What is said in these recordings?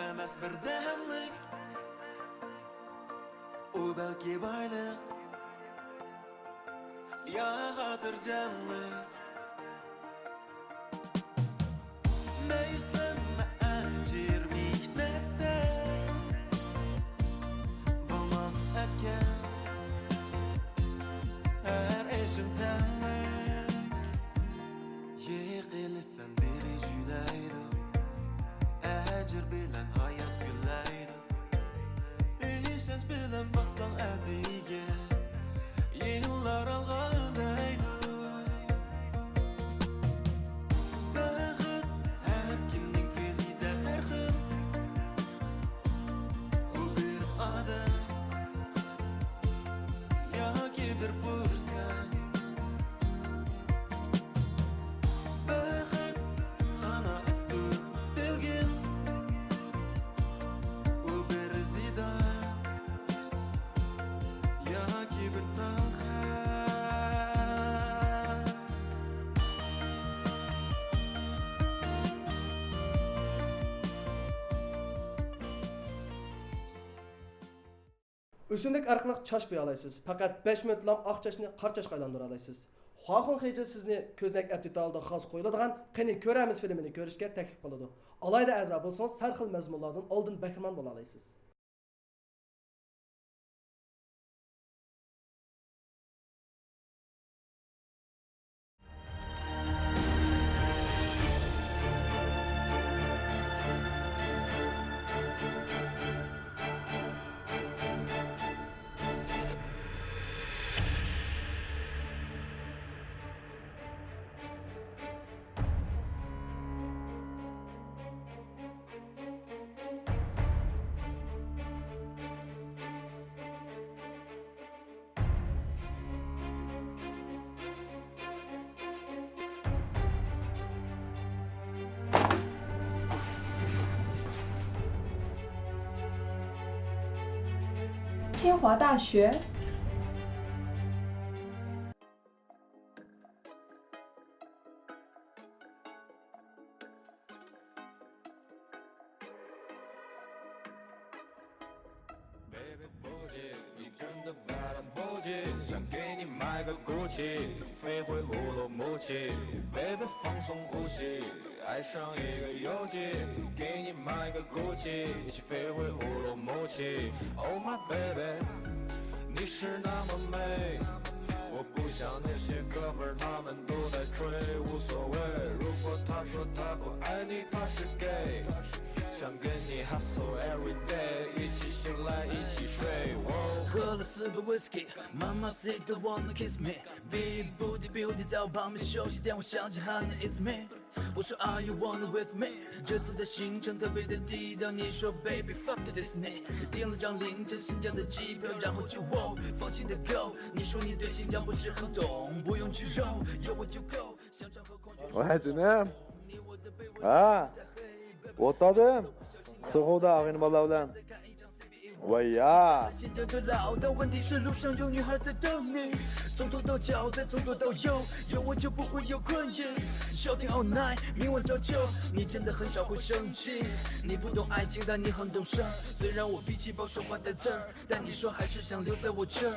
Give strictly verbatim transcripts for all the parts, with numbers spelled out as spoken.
ئەمەس بىردەملىك، ئۇ بەلكى بايلىق يا خاتىرجەملىك. مەيۈسلەنمە ئەجىر مېھنەتتە، بولماس ئەتكەن ھەر ئىشىڭ تەڭلىك. يىقىلىسەن بىرى جۈيلەيدۇ، ئەجىر بىلەن ھايات گۈللەيدۇ. ئىشەنچ بىلەن باقساڭ ئەتىگە، يىللار ئالغا ئۈندەيدۇ. بەخت ھەر كىمنىڭ كۆزىدە ھەر خىل. ئۇ بىر ئادەم ياكى بىر پۇرسەت. بەخت قانائەتتۇر بەلگىم، ئۇ بىر دىدار ياكى بىر تالخەت. ئۆسۈملۈك ئارقىلىق چاچ بويالايسىز. پەقەت بەش مىنۇتلام ئاق چاچنى قارا چاچقا ئايلاندۇرالايسىز. خۇاخۇڭ خېجې سىزنى كۆزنەك ئەتىتالىدا خاس قويۇلىدىغان قېنى كۆرەرمىز فىلىمىنى كۆرۈشكە تەكلىپ قىلىدۇ. ئالاھىدە ئەزا بولسىڭىز، ھەر خىل مەزمۇنلاردىن ئالدىن بەھرىمەن بولالايسىز. 清华大学。 Baby，不急，你真的白了不急，想给你买个Gucci，飞回乌鲁木齐。Baby，放松呼吸，爱上一个游记，给你买个Gucci，一起飞回乌鲁木齐。Oh my baby，你是那么美，我不像那些哥们儿，他们都在吹，无所谓。如果他说他不爱你，他是gay。 想跟你hustle every day，一起醒来一起睡。哦。喝了四杯whisky，Mamacita wanna kiss me。Big booty beauty在我旁边休息，但我想起honey it's me。我说 Are you wanna with me？这次的行程特别的低调，你说 Baby fuck the Disney。订了张凌晨新疆的机票，然后就哦，放心的 go。你说你对新疆不是很懂，不用去肉，有我就够。 ۋاي جېنىم. ھە. ئولتۇردۇم. سوغۇدا ئاغىنىم بالىلار بىلەن. ۋاي يا. 现在最老，但问题是路上有女孩在等你。从头到脚，再从左到右，有我就不会有困意。Shouting all night，明晚照旧。你真的很少会生气，你不懂爱情，但你很懂事儿。虽然我脾气暴，说话带刺儿，但你说还是想留在我这儿。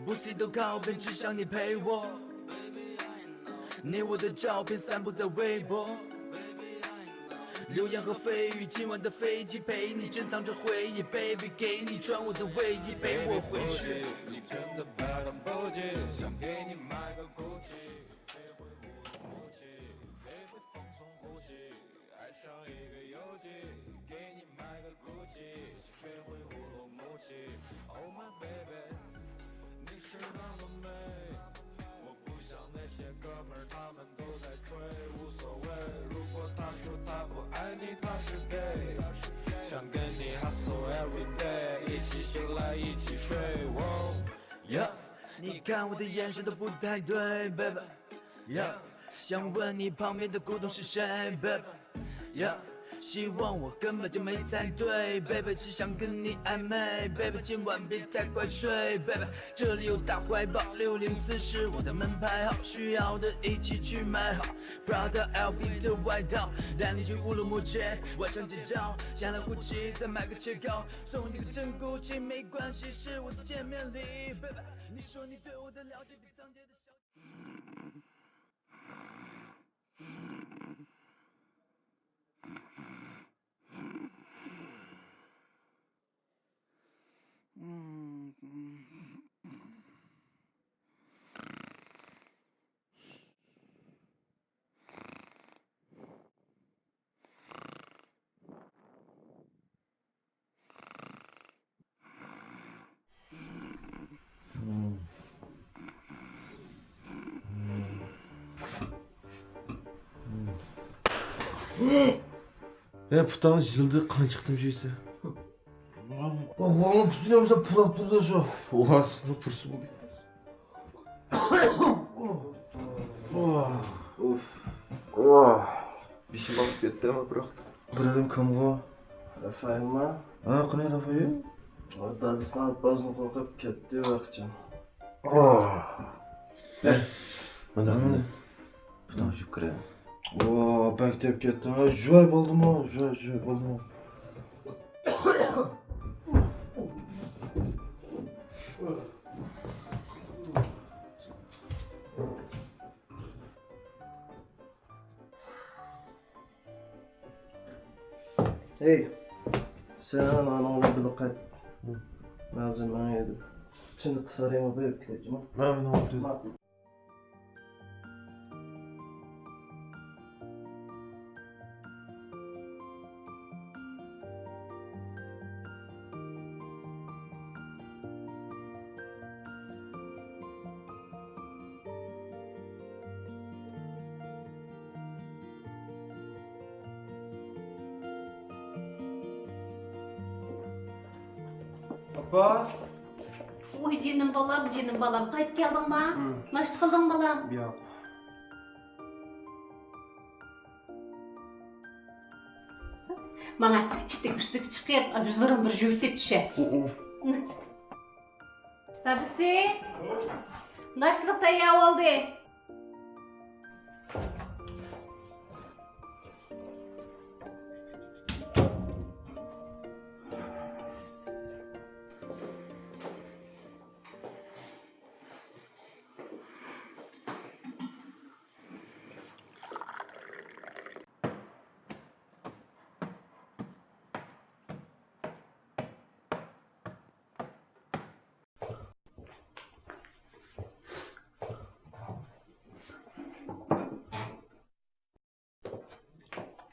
不惜都靠边，只想你陪我。你我的照片散布在微博。流言和蜚语，今晚的飞机陪你珍藏着回忆，baby，给你穿我的卫衣，陪我回去。你真的白了不急，想给你买个Gucci，飞回乌鲁木齐，baby，放松呼吸。 爱上一个游记，给你买个Gucci，一起飞回乌鲁木齐。Oh my baby，你是那么美，我不像那些哥们儿，他们都在吹，无所谓。如果他说他不爱你，他是gay，想跟你hustle every day，一起醒来一起睡。哦。Yeah，你看我的眼神都不太对，baby。 Yeah，想问你旁边的古董是谁，baby？Yeah，希望我根本就没猜对，baby，只想跟你暧昧，baby，今晚别太快睡，baby，这里有大怀抱，六零四是我的门牌号，需要的一起去买好，Prada L V的外套，带你去乌鲁木齐，外城街角，想来不及再买个切糕，送你个真骨气，没关系，是我的见面礼，baby，你说你对我的了解比藏碟的小。 يا پۇتاڭنى يىلدا قانچە قېتىم جۇيىسەن؟ ۋاڭلار پۇتىنى يامىسا پۇراپ تۇرىدۇ شۇ. ۋاڭ سىزنىڭ پۇرسى بولدى. ئۇف. بېشىم ئاغرىپ كەتتى ئەمما بىراق. بىر ئادەم كىمغۇ؟ رافائېلما؟ ھە، قېنى رافائېل؟ دادىسىنىڭ ئاپپازدىن قورقۇپ كەتتى ۋاقچىم. ئەي، مۇنداق قىلىڭ. پۇتۇڭ يۇيۇپ كىرەي. ۋا، بەك تېپىپ كەتتىڭ. ھە، جۇۋاي بولدىمۇ؟ جۇۋاي، جۇۋاي بولدىمۇ؟ ھەي، سەن ئاناڭ بىلەن بىللە قايت. مەن ھازىر ماڭاي دەپ. چىنقى سارىيىڭغا بېرىپ كېلەي جۇمۇ. مەن ماقۇل. ئاپا. ۋوي جېنىم بالام، جېنىم بالام، قايتىپ كەلدىڭما؟ ھىم. ناشتا قىلدىڭ بالام؟ ياق. ماڭا ئىشتىك-ئۈستۈك چىقىپ، يۈزلىرىڭ بىر يۇيۇۋېتىپ چۈشە. ئۇ، ئۇ. دادىسى، ناشتىلىق تەييار بولدى.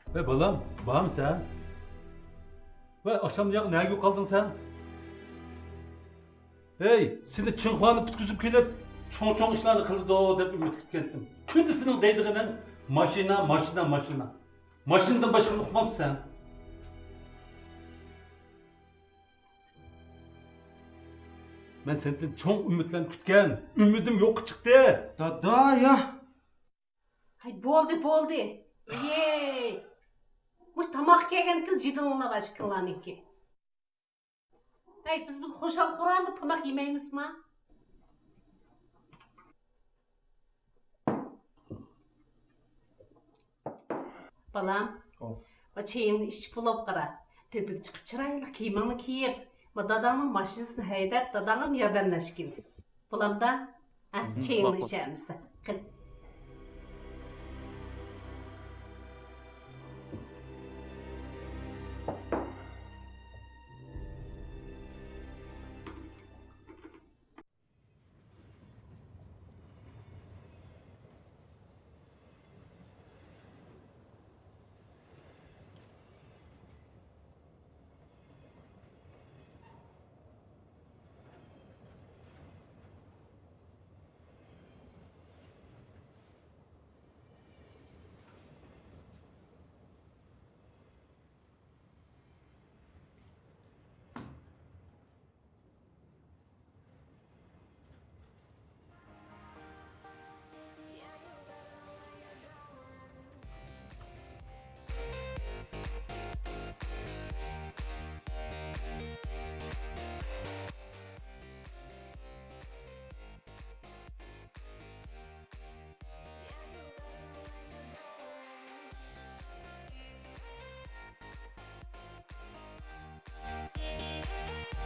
ۋەي بالام، بارمۇ سەن؟ ۋەي ئاخشامدا ياق نەگە قالدىڭ سەن؟ ھەي، سېنى چىڭخۇانى پۈتكۈزۈپ كېلىپ، چوڭ-چوڭ ئىشلارنى قىلىدۇ دەپ ئۈمىد كۈتكەنتىم. كۈندە سېنىڭ دەيدىغىنىڭ ماشىنا، ماشىنا، ماشىنا. ماشىنىدىن باشقىنى ئۇقمامسەن؟ مەن سەندىن چوڭ ئۈمىدلەرنى كۈتكەن، ئۈمىدىم يوققا چىقتى. دادا، يا! ھەي، بولدى، بولدى. يېي! مۇشۇ تاماققا كەلگەندىكىن جېدىلىڭلار بار ئىككىڭلارنىڭكى. ھەي، بىز بۇ خۇشال-خۇرامدا تاماق يېمەيمىزما؟ بالام، ئاۋۇ. ۋە چېيىڭنى ئىچىپ بولۇپ قارا. تۆپىگە چىقىپ چىرايلىق كىيىمىڭنى كىيىپ، ۋە داداڭنىڭ ماشىنىسىنى ھەيدەپ، داداڭغىمۇ ياردەملەشكىن. بولامدا؟ ھە، مم، چېيىڭنى ماقۇل. ئىچەرمىسەن؟ قېنى.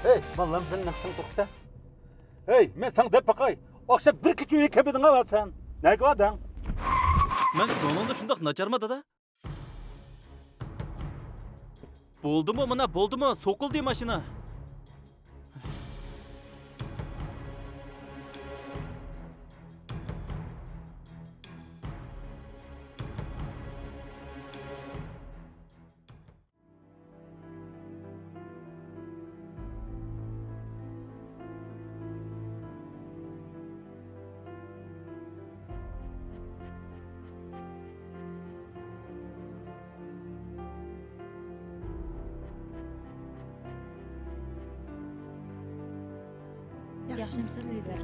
ھەي، بالام، بىر نەقسىڭ توختە. ھەي، مەن ساڭا دەپ باقاي. ئاخشام بىر كېچە ئۆيگە كەلمىدىڭ ھە سەن. نەگە باردىڭ؟ مەن كۆڭلۈڭدە شۇنداق ناچارما، دادا؟ بولدىمۇ مانا، بولدىمۇ، سوقۇلدى ماشىنا. ياخشىمۇسىز، لىدېر؟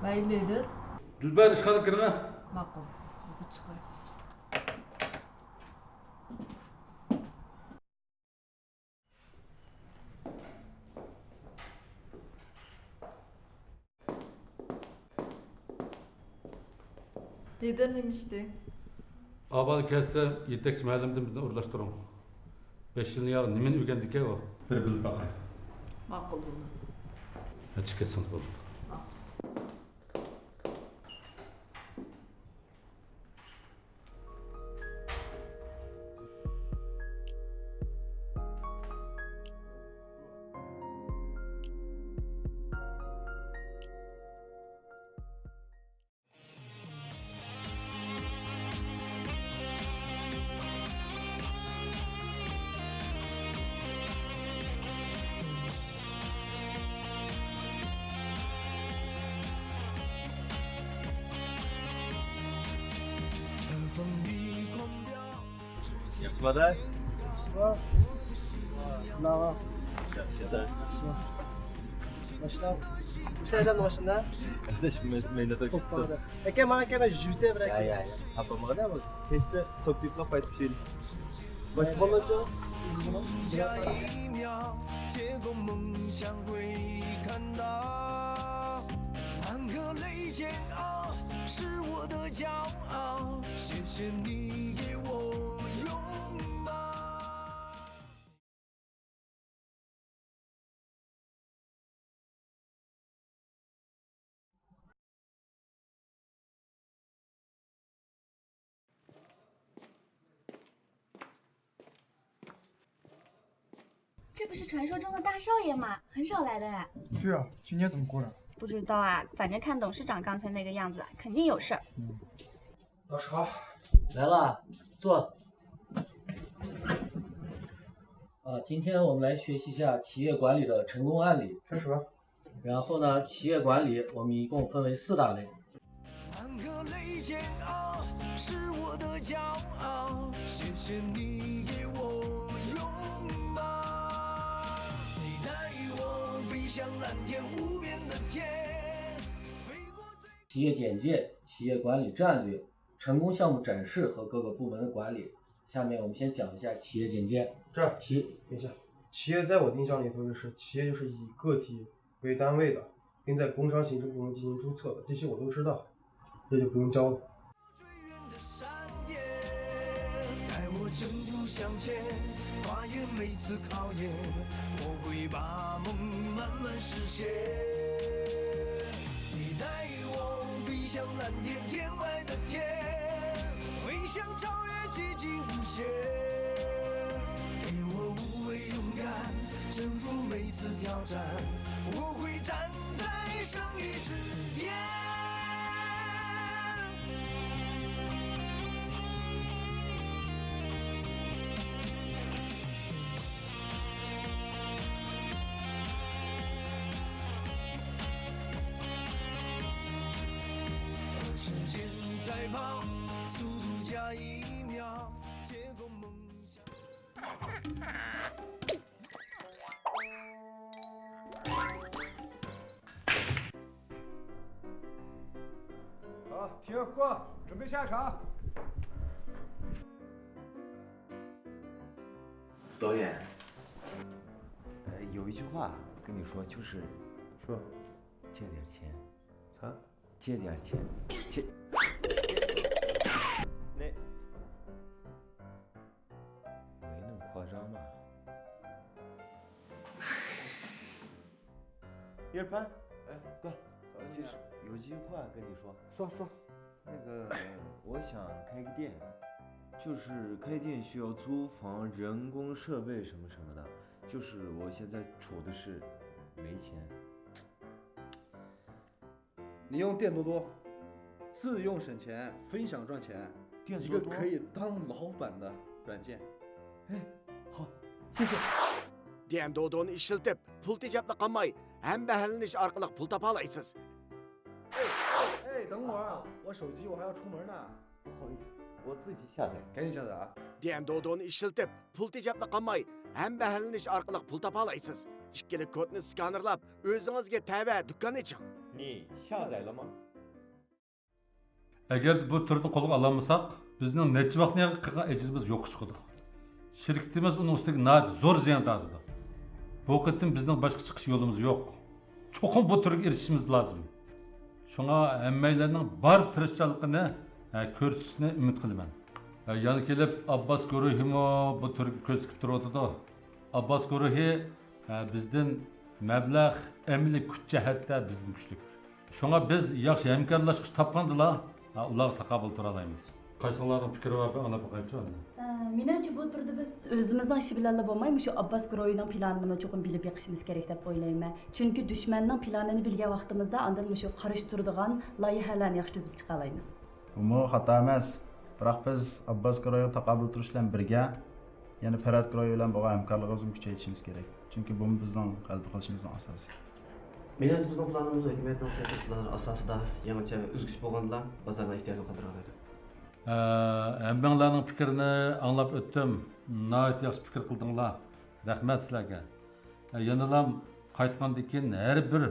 مەيلى، لىدېر. دىلبەر، ئىشخانىغا كىرىڭە. ماقۇل. ھازىر چىقاي. لىدېر نېمە ئىشتى؟ ئاۋۋال كەلسە، يېتەكچى مۇئەللىمدىن بىرنى ئورۇنلاشتۇرۇڭ. بەش يىلنى ياغ نېمىنى ئۆگەندىكەن ئۇ؟ بىر بىلىپ باقاي. ماقۇل بولدى. ھە، چىقىپ كەتسىڭىز بولدى. ماقۇل. ياخشىما ئادا؟ ياخشىما. ياخشى ئادا. ياخشىما. ماشىنا. مۇشۇ ھەيدەمدۇ ماشىنا؟ ئاداش، مەن، مەن توك توپقا تۇتۇپ. ئاكا، ماڭا ئاكا، مەن يۈرتە بىر يا، ئاكا. يا، يا. ئاپام ماڭا دە، بۇ تېزدە توك تېپىپ قايتىپ كېلىمىز. باشقا بولمايدۇ. 这不是传说中的大少爷吗？很少来的哎。对啊，今天怎么过来？不知道啊，反正看董事长刚才那个样子，肯定有事儿。嗯。老师好。来了，坐。啊，今天我们来学习一下企业管理的成功案例。开始吧。 然后呢，企业管理我们一共分为四大类。 企业简介、企业管理战略、成功项目展示和各个部门的管理。下面我们先讲一下企业简介。这儿，企等一下，企业在我的印象里头就是企业就是以个体为单位的，并在工商行政部门进行注册的，这些我都知道，这就不用教了。 时间在跑，速度加一秒。好，停，过，准备下场。导演，呃，有一句话跟你说，就是说，借点钱。啥？借点钱。借。那。 没那么夸张吧。叶帆，哎，哥，就是有句话跟你说。说，说。那个，我想开个店，就是开店需要租房、人工、设备什么什么的，就是我现在愁的是没钱。 你用电多多，自用省钱，分享赚钱，电多多？一个可以当老板的软件。哎，好，谢谢。 ديەن دودونى ئىشلىتىپ، پۇل تېجەپلا قالماي، ھەمبەھىرلىنىش ئارقىلىق پۇل تاپالايسىز. 哎，哎，哎，等会儿啊，我手机，我还要出门呢。 不好意思，我自己下载。赶紧下载啊。 ديەن دودونى ئىشلىتىپ، پۇل تېجەپلا قالماي، ھەمبەھىرلىنىش ئارقىلىق پۇل تاپالايسىز. ئىككىلىك كودنى سكانېرلاپ، ئۆزىڭىزگە تەۋە دۇكان ئېچىڭ. 你下载了吗؟ ئەگەر بۇ تۈرنى قولغا ئالالمىساق، بىزنىڭ نەچچە ۋاقىتتىن قىلغان ئەجرىمىز يوققا چىقىدۇ. شىركىتىمىز ئۇنىڭ ئۈستىگە ناھايىتى زور زىيان تارتىدۇ. بۇ قېتىم بىزنىڭ باشقا چىقىش يولىمىز يوق. چوقۇم بۇ تۈرگە ئېرىشىشىمىز لازىم. شۇڭا ھەممەيلەننىڭ بار تىرىشچانلىقىنى، ھە، كۆرسىتىشىنى ئۈمىد قىلىمەن. ھە، يەنە كېلىپ ئابباس گۇرۇھىمۇ بۇ تۈرگە كۆز تىكىپ تۇرۇۋاتىدۇ. ئابباس گۇرۇھى، ھە، بىزدىن مەبلەغ، ئەمەلىي كۈچ جەھەتتە بىزدىن كۈچلۈك. شۇڭا بىز ياخشى ھەمكارلاشقۇچ تاپقاندىلا، ھە، ئۇلارغا تاقابىل تۇرالايمىز. قايسىڭلارنىڭ پىكرى بار، بىر ئاڭلاپ باقايچۇ ئەمدى. ئە، مېنىڭچە، بۇ تۈردە بىز ئۆزىمىزنىڭ ئىشى بىلەنلا بولماي، مۇشۇ ئابباس گۇرۇھىنىڭ پىلانىنىمۇ چوقۇم بىلىپ بېقىشىمىز كېرەك دەپ ئويلايمەن. چۈنكى دۈشمەننىڭ پىلانىنى بىلگەن ۋاقتىمىزدا، ئاندىن مۇشۇ قارشى تۇرىدىغان لايىھەلەرنى ياخشى تۈزۈپ چىقالايمىز. بۇمۇ خاتا ئەمەس. بىراق بىز ئابباس گۇرۇھىغا تاقابىل تۇرۇش بىلەن بىرگە، يەنە پەرھات گۇرۇھى بىلەن بولغان ھەمكارلىقىمىزنى كۈچەيتىشىمىز كېرەك. چۈنكى بۇمۇ بىزنىڭ غەلىبە قىلىشىمىزنىڭ ئاساسى. مېنىڭچە، بىزنىڭ پىلانىمىز ھۆكۈمەتنىڭ سىياسەت پىلانى ئاساسىدا يېڭىچە ۋە ئۆزگىچە بولغاندىلا، بازارنىڭ ئېھتىياجىنى قاندۇرالايدۇ. ھە، ھەممىڭلارنىڭ پىكرىنى ئاڭلاپ ئۆتتۈم. ناھايىتى ياخشى پىكىر قىلدىڭلار. رەھمەت سىلەرگە. ھە، يەنىلا قايتقاندىن كېيىن ھەر بىر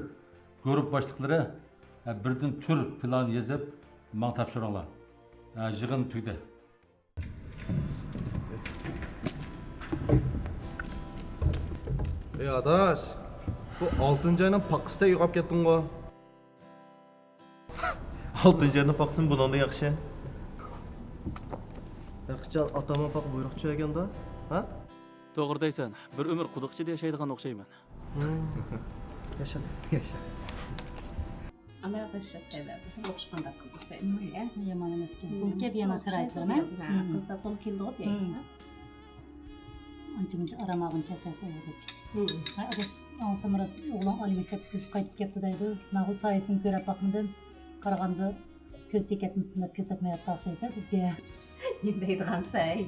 گۇرۇپ باشلىقلىرى، ھە، بىردىن تۈر پىلان يېزىپ ماڭا تاپشۇرۇڭلار. ھە، يىغىن تۈگىدى. ئەي ئاداش، بۇ ئالتىنچى ئاينىڭ پاقىسىدەك يوقاپ كەتتىڭغۇ؟ ئالتىنچى ئاينىڭ پاقىسىمۇ بۇنىڭدىن ياخشى. بەختىيار، ئاتامان پاقا بۇيرۇق چۈشۈرگەندۇ، ھە؟ توغرا دەيسەن، بىر ئۆمۈر قۇدۇق ئىچىدە ياشايدىغان ئوخشايمەن. ھىم. ياشا، ياشا. ئانا ئاداش سەۋەبىدىن ئوخشىغانداق قىلدۇرسايدۇ يا. يامان ئەمەسكەن. ھىم. بولۇپ كەپ يېڭى شارائىتلار، ھە؟ ھىم. قىزلار تولا كېلىدىغۇ دەيدۇ. ھىم. ئانچە مۇنچە ئارام ئالغىن كەلسە ئەۋدەك. ھىم. ھە ئاداش، ئاڭلىسام راست ئوغلۇڭ ئالىي مەكتەپكە كىرىپ قايتىپ كەپتۇ دەيدۇ. ماۋۇ سايىسىنى كۆرۈپ باقمىدىم. قارىغاندا كۆز تېگىپ كەتمىسۇن دەپ كۆرسەتمەيۋاتقان ئوخشايسەن بىزگە. نېمە دەيدىغانسەن؟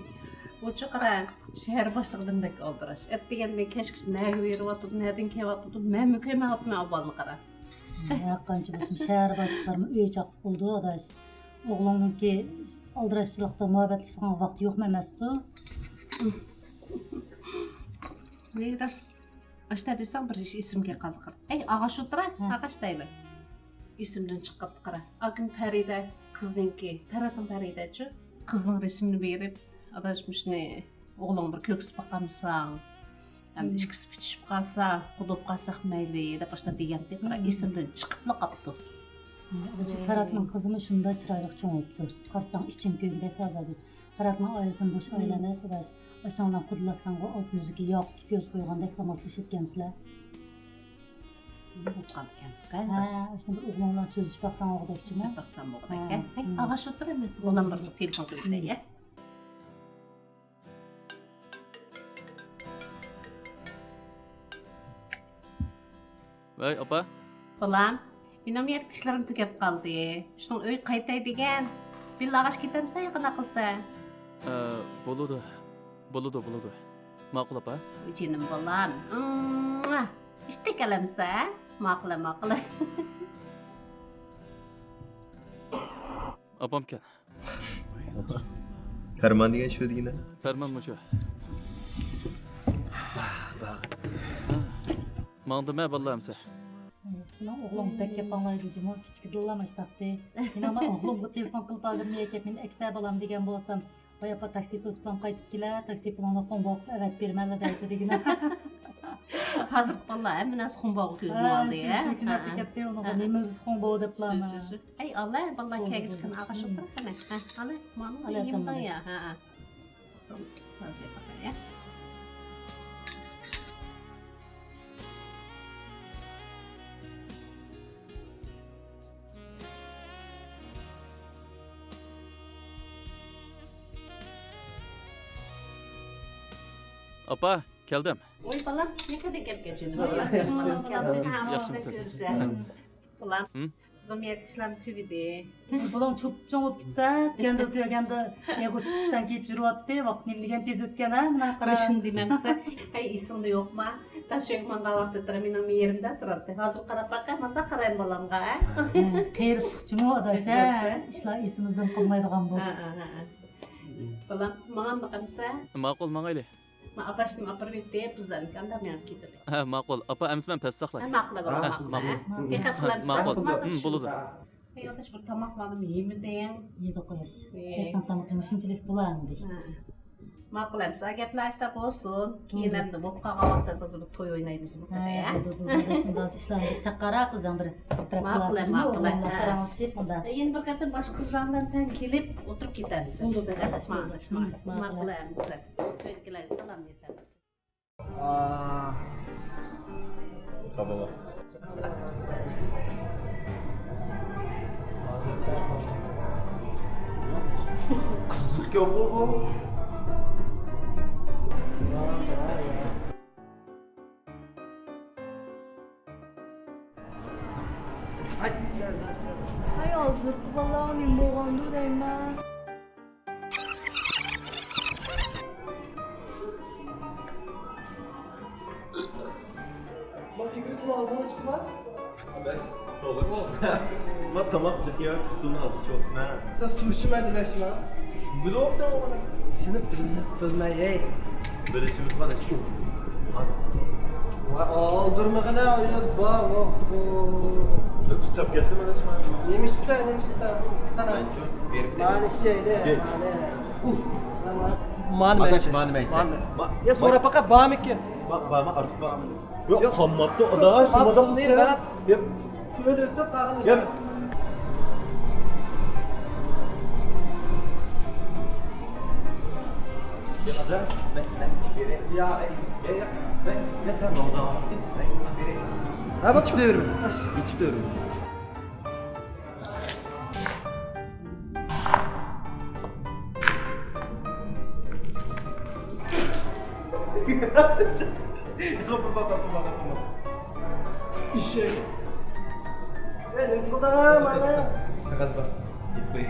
ئۇچۇ قارا، شەھەر باشلىقىدىن بەك ئالدىراش. ئەتىگەندىن كەچكىچە نەگە بېرىۋاتىدۇ، نەدىن كېلىۋاتىدۇ، مەنمۇ كۆرمەيۋاتىمەن ئەھۋالىنى قارا. ھە، قانچە بولسىمۇ شەھەر باشلىقلىرىمۇ ئۆي چاقلىق بولىدۇ ئاداش. ئوغلۇڭنىڭكى ئالدىراشچىلىقتا مۇھەببەتلىشىدىغان ۋاقتى يوقمۇ ئەمەستۇ؟ ۋاي راست. ئاشتا دېسەڭ بىر ئىش ئېسىمگە قالدى قارا. ئەي ئاغاش ئولتۇرە، ھە. ئاغاش دەيلى. ئېسىمدىن چىقىپ قارا. ئاكىم پەرىدە، قىزنىڭكى، پەرھاتنىڭ پەرىدەچۇ. قىزنىڭ رەسىمىنى بېرىپ، ئاداش مۇشۇنى ئوغلۇڭ بىر كۆرگۈزۈپ باقامساڭ؟ ئەمدى ھىم. ئىككىسى پۈتۈشۈپ قالسا، قۇدۇپ قالساق مەيلى، دەپ ئاشتا دېگەنتى قارا. ھىم. ئېسىمدىن چىقىپلا قاپتۇ. ھىم، ئاداش، شۇ پەرھاتنىڭ قىزىمۇ شۇنداق چىرايلىق چوڭ بوپتۇ. قارىساڭ ئىچىڭ كۆيگۈدەك تازا. پەرھاتنىڭ ئائىلىسىمۇ بوش ئائىلە ئەمەس، ئاداش. ئاشۇڭلارنى قۇدىلاتساڭغۇ ئالتۇن ئۈزۈكى ياقۇتقا كۆز قويغاندەكلا ماسلىشىدىكەنسىلەر. بولۇپ قالىدىكەن. ھە، ئاشۇنداق بىر ئوغلۇڭ بىلەن سۆزلىشىپ باقساڭ بولغۇدەكچىمۇ؟ باقسام بولغۇدەك. ھە. ھەي، ئاغاش ئولتۇر ئەمدى. بالام بىر تېلېفون قىلىپ ئۆتەي، يە. ۋەي، ئاپا. بالام، مېنىڭ يەنە ئىشلىرىم تۈگەپ قالدى. شۇنىڭ ئۆيگە قايتاي دېگەن. بىللە ئاغاش كېتەمسەن يا قانداق قىلسا؟ ئە، بولىدۇ. بولىدۇ، بولىدۇ. ماقۇل، ئاپا. جېنىم بالام. ئىشتەك ئەلەمسە؟ ماقۇل، ماقۇل. ئاپامكەن. پەرمان دېگەن شۇ دېگىنە. پەرمان مۇشۇ. ماڭدىمە بالىلار ئەمسە. سېنىڭ ئوغلۇڭ بەك گەپ ئاڭلايدۇ جۇمۇ، كىچىكىدىنلا ماشتاقتى. مېنىڭ ئوغلۇمغا تېلېفون قىلىپ ھازىر مېنى ئەكەپ، مېنى ئەكېتە بالام دېگەن بولسام، ۋاي ئاپا، تاكسى توسۇپلا قايتىپ كېلە، تاكسى پۇلۇڭنى خۇڭباغا ئەۋەتىپ بېرىمەنلا دەيتتى دېگىنە. ھازىرقى بالىلار ھەممە نەرسە خۇڭباغا كۆيگەن ھە، ھالدا، شۇ، ھە؟ شۇ كۈنى ھە، ھە. كەتتى، ئۇنىڭغا ھە. نېمە دېسە خۇڭباغا دەپلا شۇ، ما. شۇ، شۇ. ئەي، ئاللا، بالىلار بولدى، كەلگۈچە بولدى. قېنى ئاغاش ھىم. ئولتۇرۇپ قېنى. ھە، ئاللا، ماڭا ئاللا، يېمىدىڭ يا. ھە، ھە. ھازىر ياپاي، ھە. ئاپا، كەلدىم. ۋوي بالام، نېمە كەلدىڭ؟ ياخشىمۇ؟ ياخشىمۇ؟ كەلدىڭ. ھە، ياخشىمۇ سىز؟ كۆرۈشە. بالام، ھىم؟ بىزنىڭ يەر ئىشلار تۈگىدى. بالام چوپچوڭ بولۇپ كېتىپتۇ. كەندىر كۆرگەندە ئېغىر چىقىشتان كېيىپ يۈرۈۋاتىدۇ. ۋاقىت نېمە دېگەن تېز ئۆتكەن ھە، مانا قارا. شۇنى دېمەمسە، ھەي، ئېسىڭدە يوقما؟ تاشيۆگە ماڭغان ۋاقتىدا مېنىڭ مېيىمدە تۇراتتى. ھازىر قاراپ باققىن، مانداق قارايمۇ بالامغا، ھە؟ ھە، قېرىپ چىقىپتۇ ئاداش، ھە؟ ئىشلار ئېسىمىزدىن قالمايدىغان بۇ. ھە، ھە، ھە، ھە. بالام، ماڭامدىقەمسە؟ ماقۇل، ماڭايلى. ما ئاپاشنىمۇ ئاپىرىپ يېتىپ، بىز ئەمدى ئاندىن مېڭىپ كېتەيلى. ھە، ماقۇل. ئاپا، ئەمىسە مەن پەس ساقلاي. ھە، ماقۇل، ھە، بالام، ماقۇل، ماقۇل. ھە. دىققەت قىلىمىز، ماقۇل. ھىم، بولىدۇ. ئەي ئاداش، بىر تاماقلارنىمۇ يېمىدىڭ؟ يېدۇق ئاداش. ئى. كەچنىڭ تامىقى مۇشۇنچىلىك بولامدى؟ ھە. ماقۇل ئەمىسە، گەپلەر ئاشتا بولسۇن. كېيىن ئەمدى بولۇپ قالغان ۋاقىتتا بىز بىر توي ئوينايمىز بۇ ھە، قېتى، ھە؟ بولدى، بولدى. ئاداش، شۇنداق ئىشلارنى بىر چاققانراق ئۆزۈڭ بىر، بىر تەرەپ ماقۇل، قىلارسىزمۇ؟ ماقۇل، ئوغلۇم بىلەن ھە. پاراڭلىشىپ مۇنداق. ئە، يەنە بىر قېتىم باشقا قىزلار بىلەن تەڭ كېلىپ ئولتۇرۇپ كېتەمىز. بولدى، بولدى، ئاداش، بولدى. ماقۇل، ماقۇل. ماقۇل ئەمىسە. ئۆيدىكىلەرگە سالام يېتەرسىز. قابىلە. قىزىق گەپ بۇ. ھەي، ھازىرقى بالىلارغا نېمە بولغاندۇ دەيمەن. ما كېكىرىك سېنىڭ ئاغزىڭدىن چىقتىما؟ ئاداش، توغرا چۈشىنىپ. ما تاماق جىق يەۋېتىپ سۇنى ئاز ئىچىۋاتىمەن. سەن سۇ ئىچمە دېمەكچىمەن. بىلىۋاپسەن ئۇنى. سېنى بىلىپ بىلمەي، ھەي. بىلىشىمىز قالاش. ۋاي، ئالدىرمىغىنە، ئۇيات بار، ۋاھ، ۋاھ. كۈچەپ كەتتىم، ئاداش، مانا. نېمە ئىچىسەن، نېمە ئىچىسەن؟ قانا. مەن چوي بېرىپ مانا ئىچەيلى، بېرىپ. مانا. مانا ئاداش، مەن مانا مەن مانا. ما-، يا، ما-، سوراپ باقە، بارمىكىن؟ ما-، بارمۇ، ئارتۇق بارمۇ؟ يوق، يوق. قالماپتۇ، ئاداش، قالماپتۇ، نېمە؟ ياق. تۆۋەن تۆۋەن تاغىنى. ياق. ياق، ئاداش، مەن، مەن ئىچىپ بېرەي. ياق. ياق، ياق، مەن، مەن سەن ماڭدىڭ، مەن ئىچىپ بېرەي. ھە، بەك ئىچىپ بېرىمەن. ئىچىپ بېرىمەن. قاپا، قاپا، قاپا، قاپا. ئېشەك. ئە، نېمە قىلدىڭ، مانا؟ قەغەز بار. يېتىپ قوي.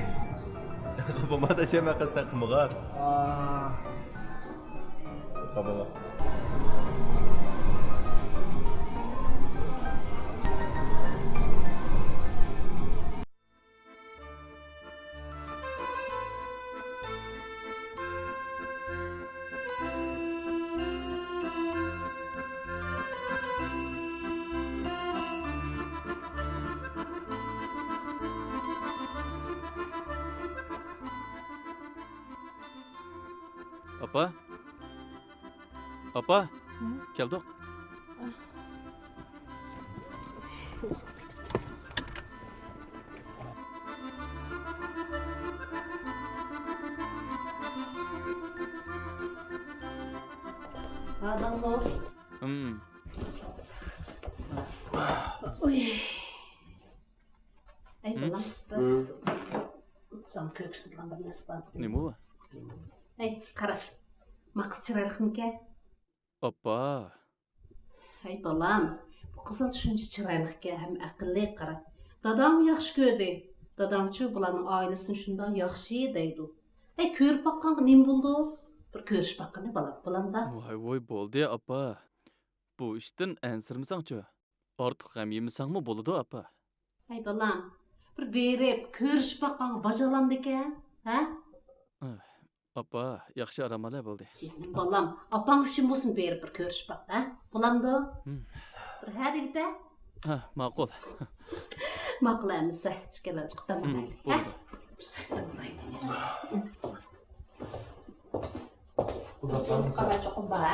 قاپا، مانا، شەمە قىلسا قىمىغان. ئا. قاپا. ئاپا؟ ئاپا؟ ھە؟ كەلدۇق. ھاداڭمۇ؟ ھىم. ئۇي. ئەي، ھىم؟ بالام، راست. ساڭا كۆرسىتىدىغان بىر نەرسە بار. نېمە ئۇ؟ ئەي، قارا. ما قىز چىرايلىقمىكەن؟ ئاپا. ھەي بالام، بۇ قىزىڭ شۇنچە چىرايلىقكەن ھەم ئەقىللىق، قارا. داداڭمۇ ياخشى كۆردى. داداڭچۇ بۇلارنىڭ ئائىلىسىنى شۇنداق ياخشى دەيدۇ. ھەي، كۆرۈپ باققانغا نېمە بولىدۇ؟ بىر كۆرۈشۈپ باققىنى بالام، بولامدا؟ ۋاي، ۋاي، بولدى ئاپا. بۇ ئىشتىن ئەنسىرىمىسەڭچۇ. ئارتۇق غەم يېمىسەڭمۇ بولىدۇ ئاپا. ھەي بالام، بىر بېرىپ كۆرۈشۈپ باققانغا باجالامدىكەن، ھە؟ ئاھ. ئاپا، ياخشى ئارام ئالە بولدى. جېنىم بالام، ئاپاڭ ئۈچۈن بولسۇن بېرىپ بىر كۆرۈشۈپ باق، ھە؟ بولامدۇ؟ ھىم. بىر ھە دېۋىتە. ھە، ماقۇل. ماقۇل ئەمىسە، ئىككىلەن چىقىپ دەم ئالايلى، ھە؟ بولدى. قالا چوقۇم بار، ھە؟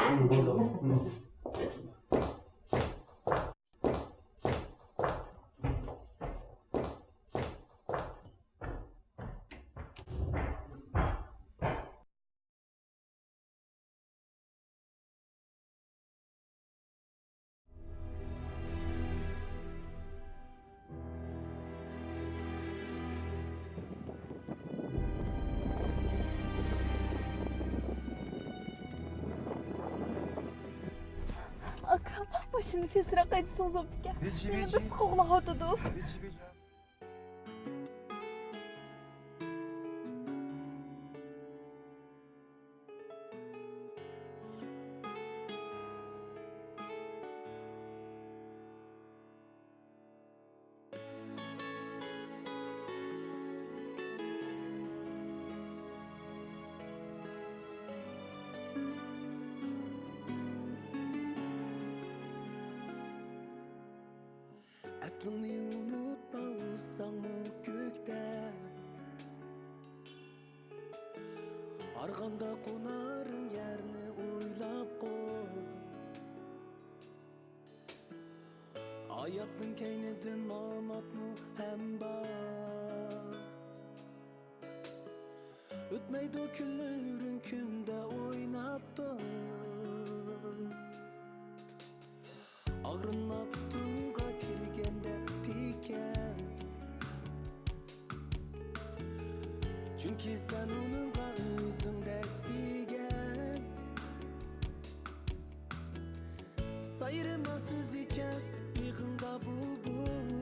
ئاكا، ماشىنىنى تېزرەك ھەيدىسىڭىز بوپتىكەن. مېنى بىر سوقۇقلاۋاتىدۇ. ئەسلىڭنى ئۇنتۇپ ئالساڭمۇ كۆكتە، ئارغامدا قونار يەرنى ئويلاپ قوي. ھاياتنىڭ كەينىدىن ماماتمۇ ھەم بار. ئۆتمەيدۇ كۈنلىرىڭ كۈندە ئويناپ تۇر. ئاغرىنما پۇتۇڭغا كىرگەندە تىكەن. چۈنكى سەن ئۇنىڭغا ئۆزۈڭ دەسسىگەن. سايرىما سۆزىچە بېغىڭدا بۇلبۇل